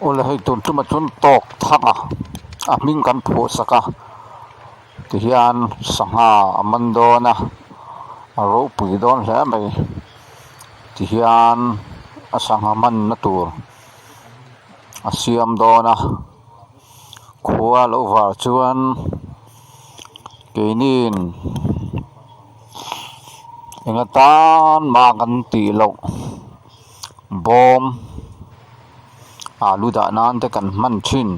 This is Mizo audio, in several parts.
Awle hei tun tumah chuan tawk thang a a hming kan phuah sak a tihian sangha a man dawn a a ropui dawn hle mai tihian a sangha manna tur a siam dawn a khua loh vang chuan keinin enga tan mah kan tih loh. Bawm alu dah nan te kan hman thin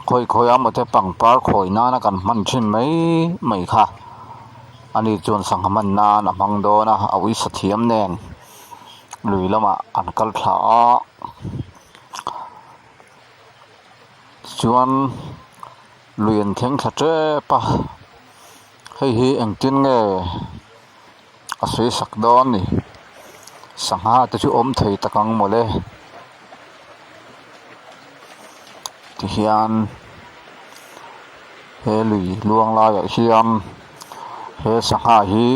khawi khawi a maw te pangpar khawi nana kan hman thin mai mai kha ani chuan sangha hman nan a hmang dawn a a uisa thiam nen lui lamah an kal thla a chuan lui an thleng thla tep a hei hi engtin nge. A sawi sak dawn a ni sangha te chu awm thei tak ang mawle tihian he lui luang laiah hian he sangha hi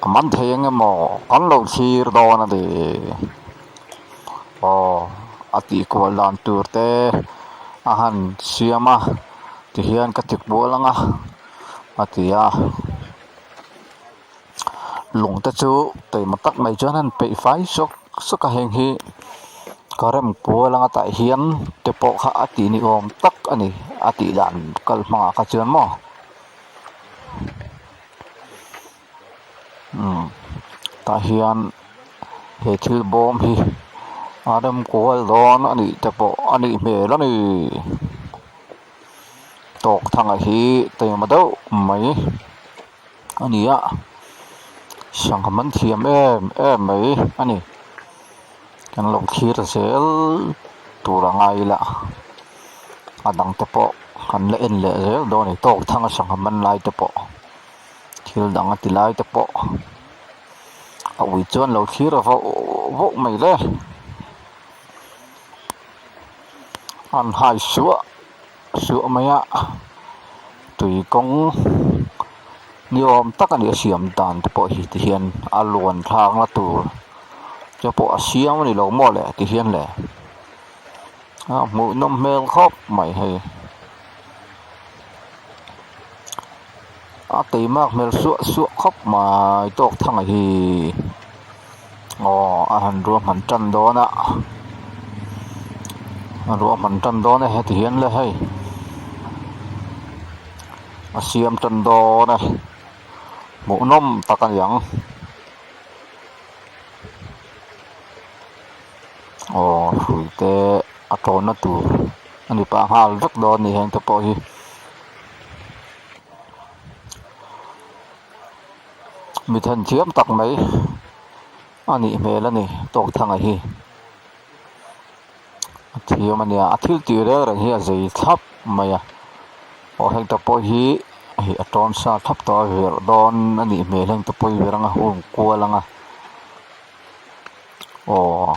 a man thei ang emaw kan lo thlir dawn a ni aw a tih kual dan tur te a han siam a tihian ka ti kual ang a a ti a. Lung te chu taima tak mai chuan an peih fai sawk sawk a heng hi ka rem kual anga tah hian te pawh kha a tih ni awm tak a ni a tih dan kal hmangah kha chuan maw umm tah hian he thil bawm hi a rem kual dawn a nih te pawh a nih hmel a ni. Tawk thanga hi taima deuh mai a ni a sangha man thiam em em mai a ni kan lo thlir zel tur a ngai ila a dang te pawh kan la en leh zel dawn a ni tawk thanga sangha man lai te pawh thil dang a ti lai te pawh a ui chuan lo thlir vauh vauh mai le. An hai suah suah mai a tui kawng ni awm tak a ni a siam dan te pawh hi ti hian a luan thlak na tur te pawh a siam a ni lo maw le ti hian le a hmuh nawm hmel khawp mai hei a teimak hmel suah suah khawp mai tawk thang a hi. Aw a han ruahman tan dawn a a ruahman tan dawn e heti hian le hei a siam tan dawn e hmuhnawm tak a ni ang aw hrui te a tawnna tur a ni pah nghal vek dawn a ni heng te pawh hi. Mi thenthiam tak mai a nih hmel a ni Tawkthanga hi a thiam a nia a thil tih reng reng hi a zei thlap mai a aw heng te pawh hi hei a tawn sa thlap tawh a verh dawn a nih hmel heng te pawh hi verh anga hung kual anga aw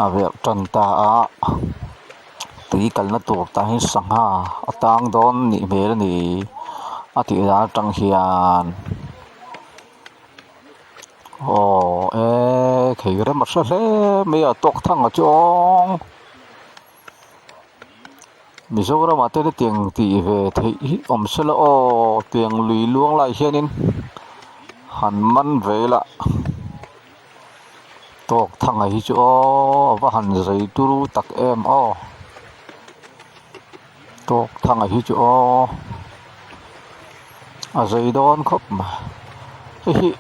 a verh tan ta a tui kalna tur tah hian sangha a tang dawn a nih hmel a ni a tih dan atang hian aw e thei rem a hre hle mai a tawk thang a chuang Mizoramah te hetiang tih ve theih hi awm sela aw tiang lui luang lai hianin han man ve ila. Tawk thanga hi chu aw a va han zei turu tak em aw tawk thanga hi chu aw a zei dawn khawp mai hei hi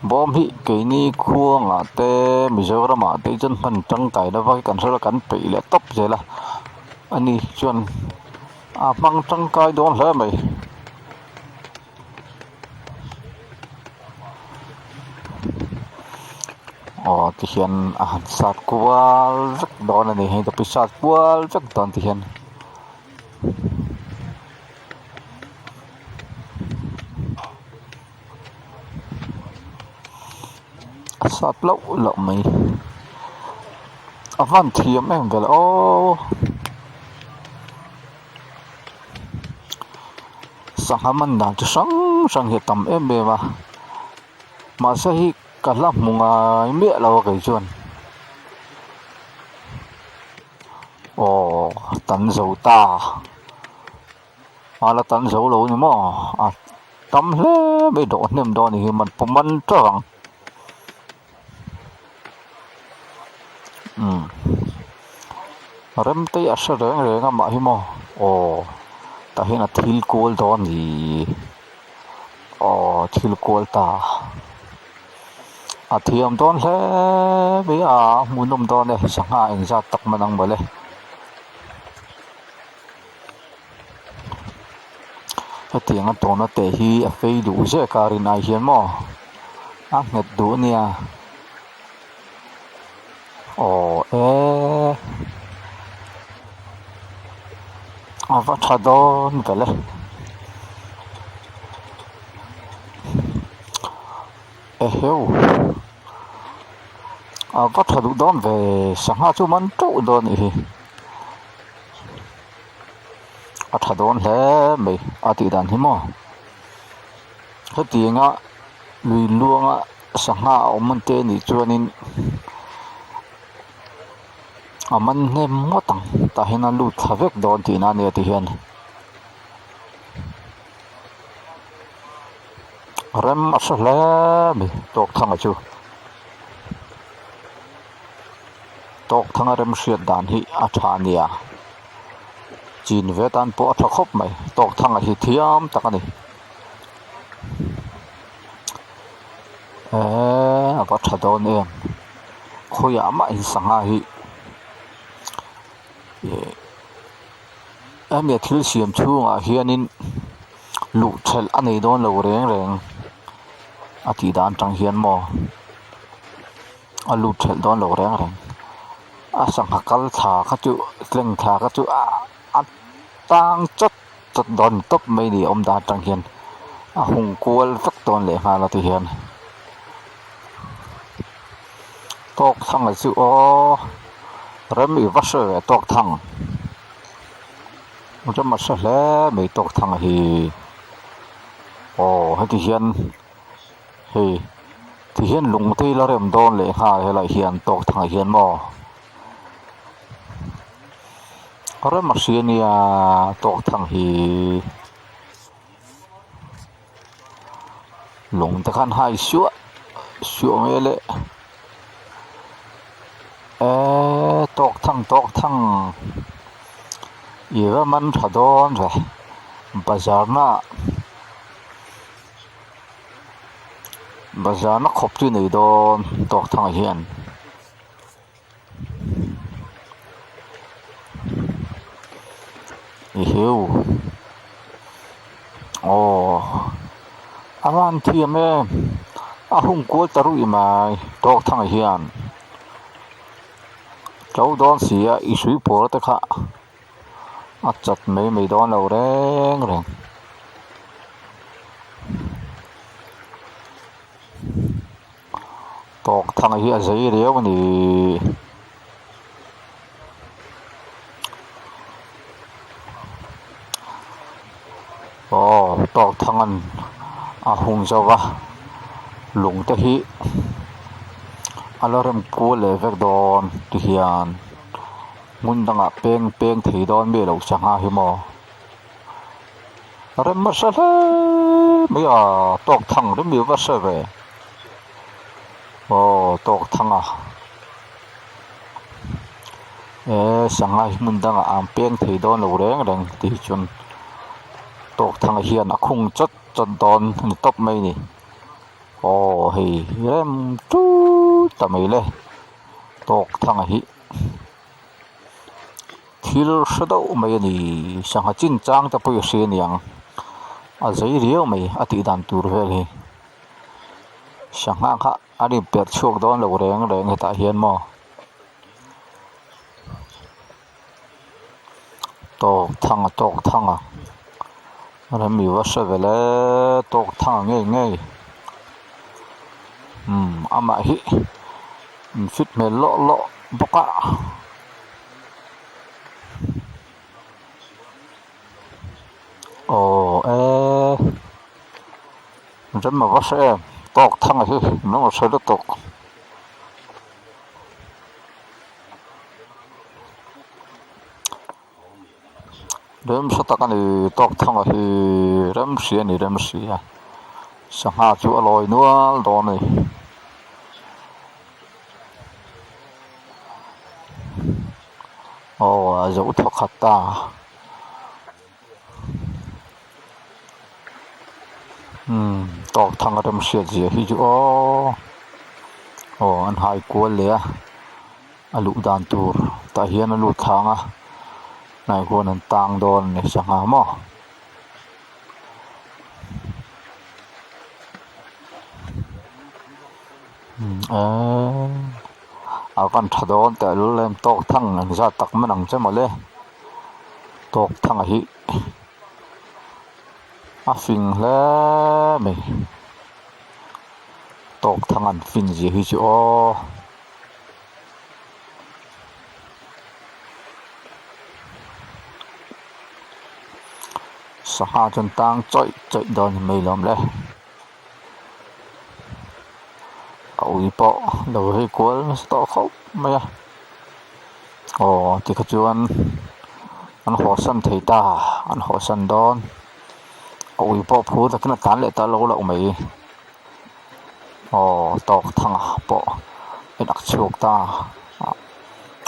bawm hi keini khuangah te Mizoramah te chuan hman tangkai lova kan hre lo kan peih leh tawp zel a ani chuan a hmang tangkai dawn hle mai. Aw tihian a han sat kual vek dawn a ni hei tapi sat kual vek dawn tihian. A sat loh loh mai a van thiam em vel aw. Sangha man dan chi hrang hrang hi a tam em em a mahse hei ka la hmu ngai miah lo a kei chuan. Aw tan zo ta a la tan zo lo ni maw a tam hle mai dawh hnem dawn a nih hi man pawh man teuh ang umm rem te hi a hre reng reng a mah hi maw aw tah hian a thil kual dawn a ni aw thil kual ta. A thiam dawn hle mai a a hmuhnawm dawn e sangha engzat tak man ang mawle. Hetiang a tawna te hi a fei duh zek a rin ai hian maw a nghet duh a nia aw e a va tha dawn vel e. Eheu a va tha duh dawn ve sangha chu man teuh dawn anih hi a tha dawn hle mai a tih dan hi maw hetianga lui luanga sangha a awm te anih chuanin a man hnem ngawt ang tah hian a lut thla vek dawn tihna a nia tihian. Rem a hre hle mai Tawkthanga chu Tawkthanga rem hriat dan hi a tha a nia chin ve tan pawh a tha khawp mai Tawkthanga hi thiam tak a ni eee a va tha dawn em khawiah mah in sangha hi ih. Hemi a thil siam chhungah hianin luh thelh a nei dawn lo reng reng a tih dan atang hian maw a lut thelh dawn lo reng reng a sangha kal thla kha chu tleng thla kha chu a tang chawt chawt dawn tawp mai a ni awm dan atang hian a hung kual vek dawn leh nghal a ti hian. Tawk thang a chu aw rem i va hre ve tawk thang rem a hre hle mai tawk thang hi aw heti hian hei ti hian lung te hi la rem dawn leh nghal helaiah hian tawk thangah hian maw rem a hria nia tawk thang hi. Lung te khan hai suah suah mai a le eee tawk thang tawk thang i va man tha dawn ve bazar naah bazar na khawp chu nei dawn tawk thangah hian. Eheu aw a van thiam em a hung kual ta ruih mai tawk thangah hian to dawn si a i hrui pawl te kha a chat mai mai dawn lo reng reng. Tawk thang hi a zei riau a ni. Aw tawk thang an a hung zo va lung te hi a la rem kual leh vek dawn ti hian hmun dangah peng peng thei dawn mi lo sangha hi maw. Rem a hre hle mai a tawk thang rem i va hre ve aw tawk thang a he sangha hi hmun dangah an peng thei dawn lo reng reng tih hi chuan tawk thang hian a khung chawt chawt dawn a ni tawp mai a ni aw hei rem tut ta mai le tawk thang hi. Thil hre deuh mai a ni sangha chin chang te pawh i hria aniang a zei riau mai a tih dan tur vel hi sangha kha a rin perh chhuak dawn lo reng reng hetah hian maw tawk thang a tawk thang a rem i va hre vel e tawk thang a ngei ngei umm amah hi in fit hmel lawh lawh bawk a. Aw e rem a va hre em tawk thang a hi nung a hre lutuk. Remhre tak a ni Tawkthanga hi remhria a ni remhria sangha chu a lawi nual dawn a ni. Aw a zo thawkhat ta. Umm Tawkthanga remhriat zia hi chu aw aw an hai kual leh a. A luh dan tur tah hian a lut thlang a hnai khuan an tang dawn a ni sangha maw. Eee a van tha dawn teh lul em tawk thang an zat tak man ang che mawle tawk thang a hi a fing hle mai tawk thang an fin zia hi chu aw. Sangha chuan tang chawih chawih dawn ni mai lawm le a ui pawh lo ri kual nasa tawh khawp mai a aw tikha chuan an hawsan thei ta an hawsan dawn a ui pawh phur takin a tlan leh ta lo loh mai. Aw tawk thanga pawh a in ak chhuak ta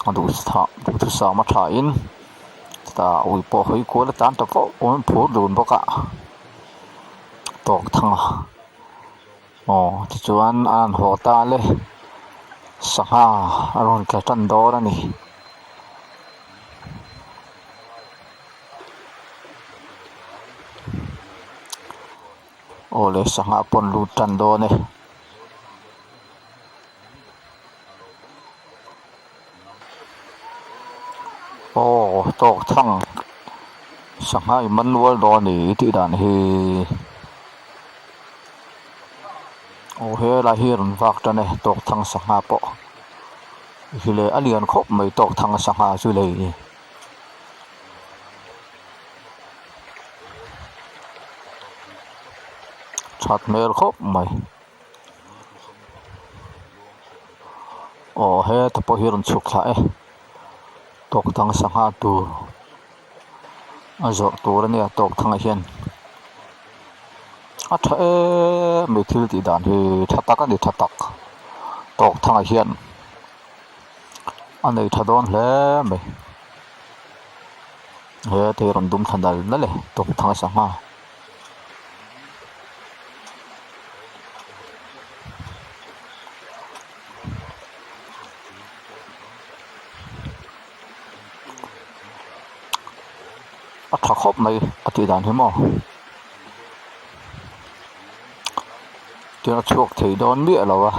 a duhthusam a tha in chutah ui pawh hawi kual a tan ta fo an phur dun bawk a tawk thanga aw tichuan a han haw ta le sangha a rawn tla tan dawn a ni. Aw le sangha pawn lut tan dawn e. Aw tawk thang sangha i man nual dawn ni i tih dan hi. Aw helai hi a rawn vak tan e tawk thang sangha pawh hi le a lian khawp mai tawk thang sangha chu lei. That hmel khawp mai aw heta pawh hi a rawn chhuk thla e tawk dang sangha tur a zawrh tur a nia tawk thangah hian a tha em mai thil tih dan hi tha tak a ni tha tak tawk thangah hian a nei tha dawn hle mai. He thei rawn dum thla nal nal e tawp thang a sangha. A tha khawp mai a tih dan hi maw. Chuan a chhuak thei dawn miah lo a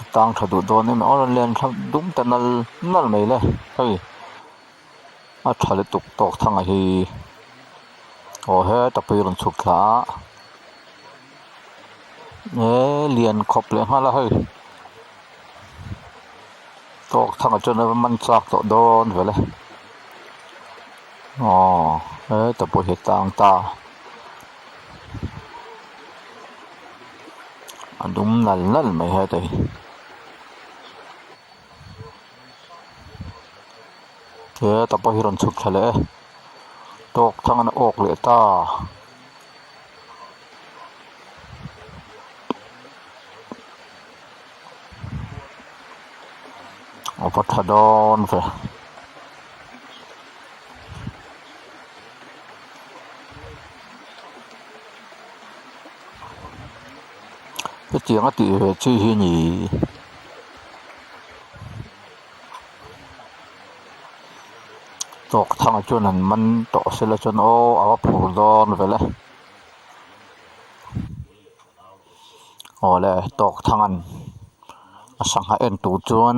a tang tha duh dawn em aw rawn len thla dum ta nal nal mai le hei a tha lutuk tawk thang a hi aw heta pui a rawn chhuk thla a he lian khawp leh nghal a hei tawk thang ah chuan a va man chak tawh dawn vel e aw heta pawh hi a tang ta. A dum nal nal mai heta hi heta pawh hi rawn chhuk thla leh e tawk thang an awk leh ta. A va tha dawn ve. Hetiang a tih ve chi hi a ni. Tawk thangah chuan an man tawh sela chuan aw a va phur dawn vel e. Awle tawk thang an a sangha en tur chuan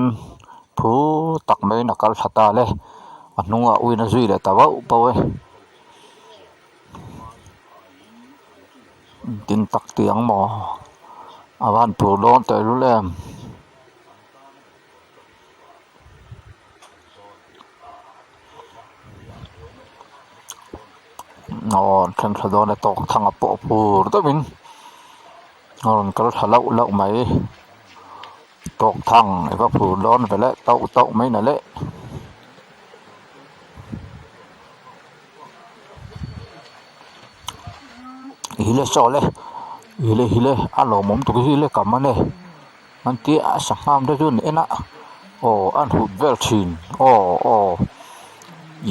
phur tak maiin a kal thla ta le a hnungah uiin a zui leh ta vauh bauh e tin tak tih ang maw a van phur dawn tehlul em. Aw an thleng thla dawn a tawk thang a pawh phur deuhin a rawn kal thla lauh lauh mai tawk thang i va phur dawn ve le tauh tauh mai na le. Hile saw le hile hile a lawmawm tuk hi le ka man e an tia a sangha te chu an en a aw an hut vel thin aw aw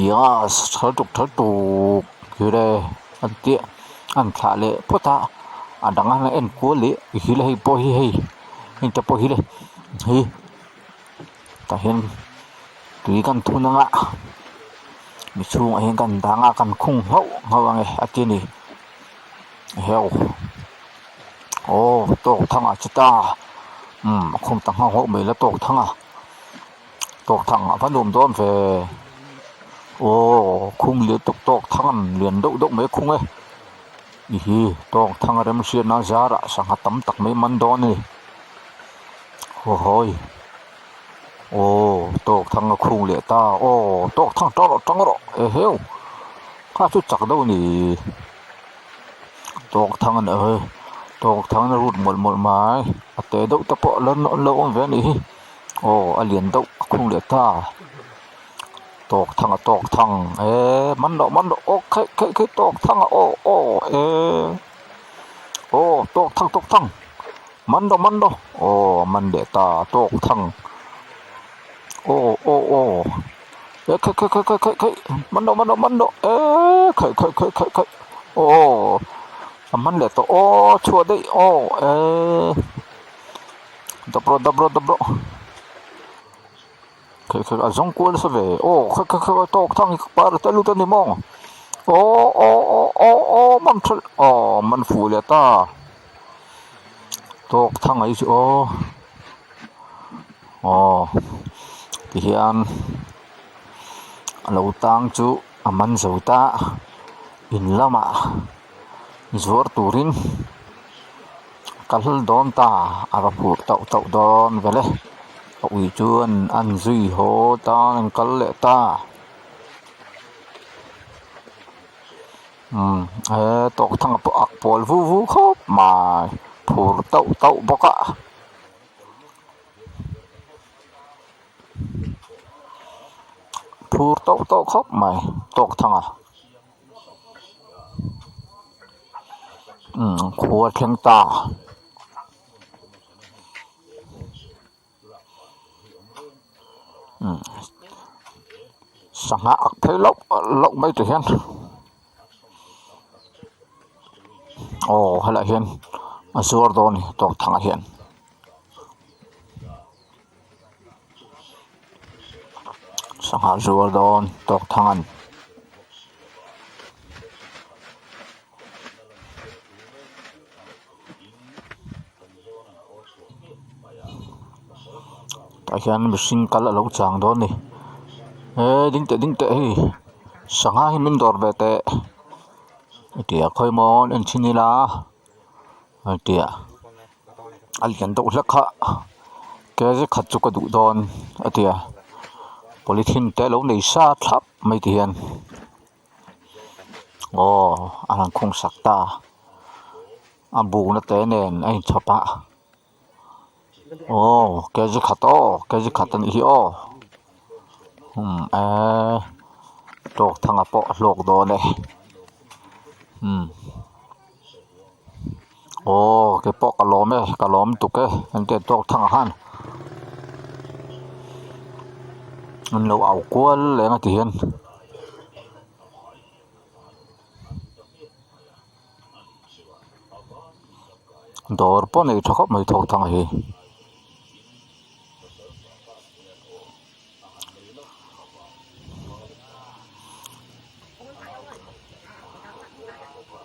yes thal tuk thal tuk hile an tia an thlah leh phawt a a dang an en kual leh hile hei pawh hi hei heng te pawh hi le hi tah hian tui kan thun anga mi chhungah hian kan dang a kan khung nghauh nghauh ang e a ti a ni heuh aw tawk thang a che ta umm a khung ta nghauh nghauh mai la tawk thang a tawk thang a va nuam dawn ve aw khung lian tawk tawk thang an lian deuh deuh mai a khung e i hi tawk thang a remhriatna zarah sangha tam tak mai man dawn a ni haw hawi. Aw tawk thang a khung leh ta aw tawk thang tang rawh tang rawh eheu kha chu chak deuh a ni tawk thang a ni e tawk thang a rut mawlh mawlh mai a te deuh te pawh an lo awm ve a nih hi aw a lian deuh a khung leh ta tawk thang a tawk thang eh man rawh man rawh aw khaih khaih khaih tawk thang a aw aw eh aw tawk thang tawk thang. Man rawh man rawh aw a man leh ta tawk thang aw aw aw e khaih khaih khaih khaih khaih khaih man rawh man rawh man rawh e khaih khaih khaih khaih khaih aw a man leh tawh aw chhuah daih aw e dap rawh dap rawh dap rawh khaih khaih a zawng kual nasa ve aw khaih khaih khaih tawk thang hi ka par a lut a ni maw aw aw aw aw aw man tha aw man fuh leh ta. Tawk thang a hi chu aw aw tihian a lo tang chu a man zo ta in lamah zuar turin kal dawn ta a va phur tauh tauh dawn vel e a ui chuan an zui haw ta an kal leh ta. Umm he tawk thanga pawh ak pawl vu vu khawp mai phur tauh tauh bawk a phur tauh tauh khawp mai tawk thanga umm khua thleng ta. Sangha ak phei loh loh mai ti hian aw helaiah hian a zuar dawn a ni tawk thangah hian. Sangha zuar dawn tawk thang an. Tah hian mihring kal a lo chang dawn a ni he ding teh ding teh hei sangha hi min dawr ve teh a ti a khawi maw an en chhin ila a ti a a lian deuh hlek kha kg khat chu ka duh dawn a ti a polythene te a lo nei sa thlap mai ti hian. Aw a han khung sak ta a bukna te nen a inchhawp a aw kg khat aw kg khat a nih hi aw umm eee tawk thanga pawh a hlawk dawn e umm aw keipawh ka lawm e ka lawm tuk e engtiang tawk thangah khan an lo au kual leng a ti hian. Dawr pawh nei tha khawp mai thawk thang hi.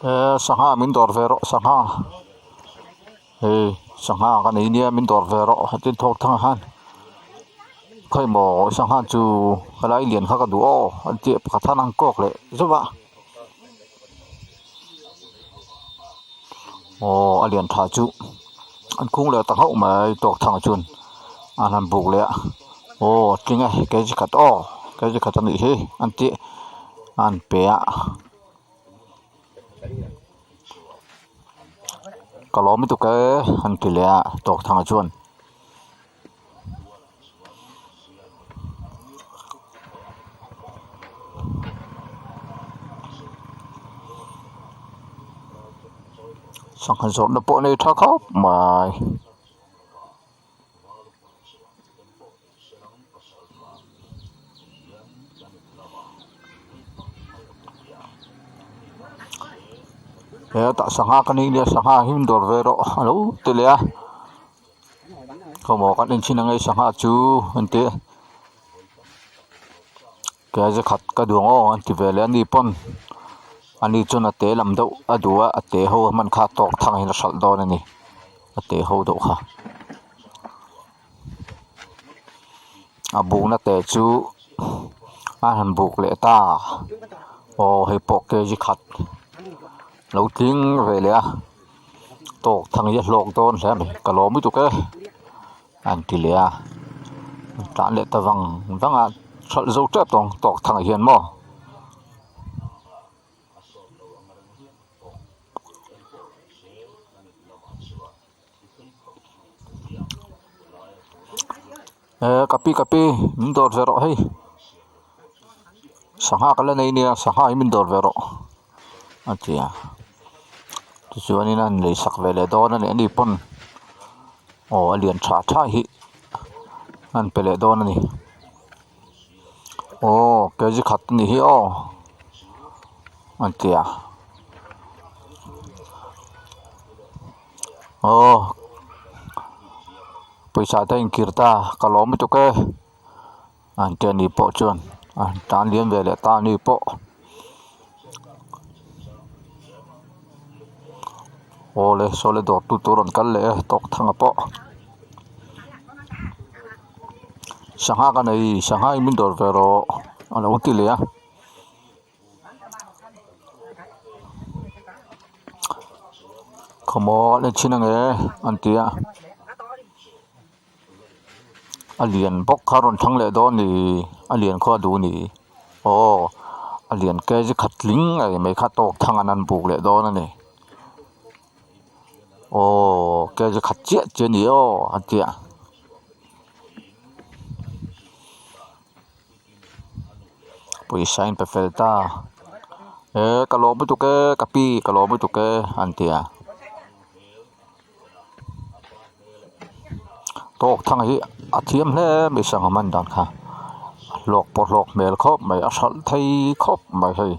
Eee sangha min dawr ve rawh sangha hei sangha ka nei nia min dawr ve rawh tin thawk thang ah khan khawi maw sangha chu helai lian kha ka duh aw an tih pakhat khan a han kawk leh zeuh a aw a lian tha chu an khung leh ta nghauh mai tawk thang chuan an han buk leh a aw a tling e kg khat aw kg khat a nih hi an tih a an pe a ka lawm lutuk e an ti leh a tawk thangah chuan. Sangha zawrhna pawh a nei tha khawp mai. Hetah sangha ka nei nia sangha hi min dawr ve rawh a lo ti leh a khawmaw kan en chhin ang e sangha chu an ti a keiaia khat ka duh ang aw an ti ve leh a ni pawn ani chuan a te lam deuh a duh a a te ho a hman kha tawk thang in a hralh dawn a ni a te ho deuh kha. A bukna te chu a han buk leh ta aw hei pawh kg khat lo tling ve leh a tawk thang hi a hlawk dawn hle a ni ka lawm lutuk e an ti leh a an tlan leh ta vang vang a hralh zo tep tawh ang tawk thangah hian maw. Eh ka pi ka pi min dawr ve rawh hei sangha ka la nei nia sangha hi min dawr ve rawh a ti a tichuanin a han lei sak ve leh dawn a ni ani pawn aw a lian tha tha hi a han pe leh dawn a ni aw kg khat a nih hi aw a ti a. Aw pawisa te a inkir ta ka lawm lutuk e an ti a ni pawh chuan a tan liam ve leh ta a ni pawh aw le saw le dawr tu tur an kal leh e tawk thanga pawh sangha ka nei sangha in min dawr ve rawh a lo ti leh a. Khawmaw a chhin ange an ti a a lian bawk kha a rawn thlang leh dawn ni a lian khaw a duh ni aw a lian kg khat tling ngei mai kha tawk thang an an buk leh dawn a ni aw kg khat chiah chiah a ni aw a ti a. Pawisa in pe fel ta eh ka lawm lutuk e ka pi ka lawm lutuk e an ti a tawk thang hi a thiam hle mai sangha man dan kha a hlawk pawh hlawk hmel khawp mai a hralh thei khawp mai hei.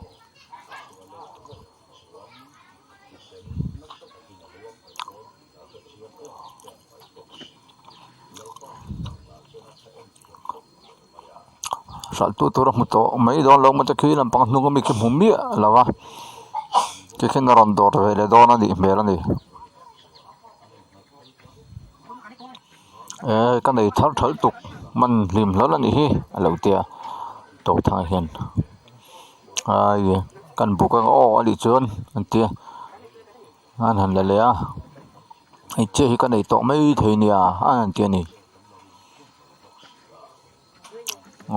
Hralh tu tur a hmu tawh mai dawn lo maw te khi lampang hnung ami khi hmu miah lo a tikhian a rawn dawr ve leh dawn a nih hmel a ni eh ka nei thar tha lutuk man hlim hlawl a nih hi a lo tia Tothanga hian ai kan buk ang aw a nih chuan an tia. An han la leh a hei chiah hi ka nei tawh mai thei nia a han ti a ni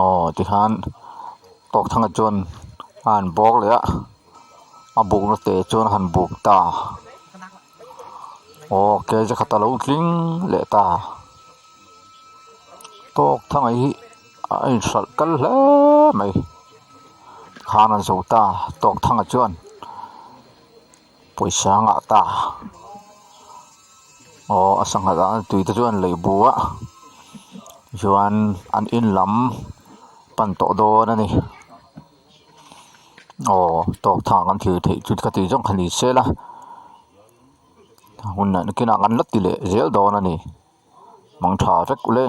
aw tikhan tawkthanga chuan a han bawk leh a a bukna te chuan a han buk ta aw kg khat a lo tling leh ta tawkthanga hi a inhralh kal hle mai khan an zo ta tawkthanga chuan. Pawisa a ngah ta aw a sangha dahna tui te chuan lei bu a chuan an in lam pan tawh dawn a ni aw tawk thang kan thlir theih chu ka tih zawng kha ni se la hun ah nakinah kan la ti leh zel dawn a ni mangtha vek ule.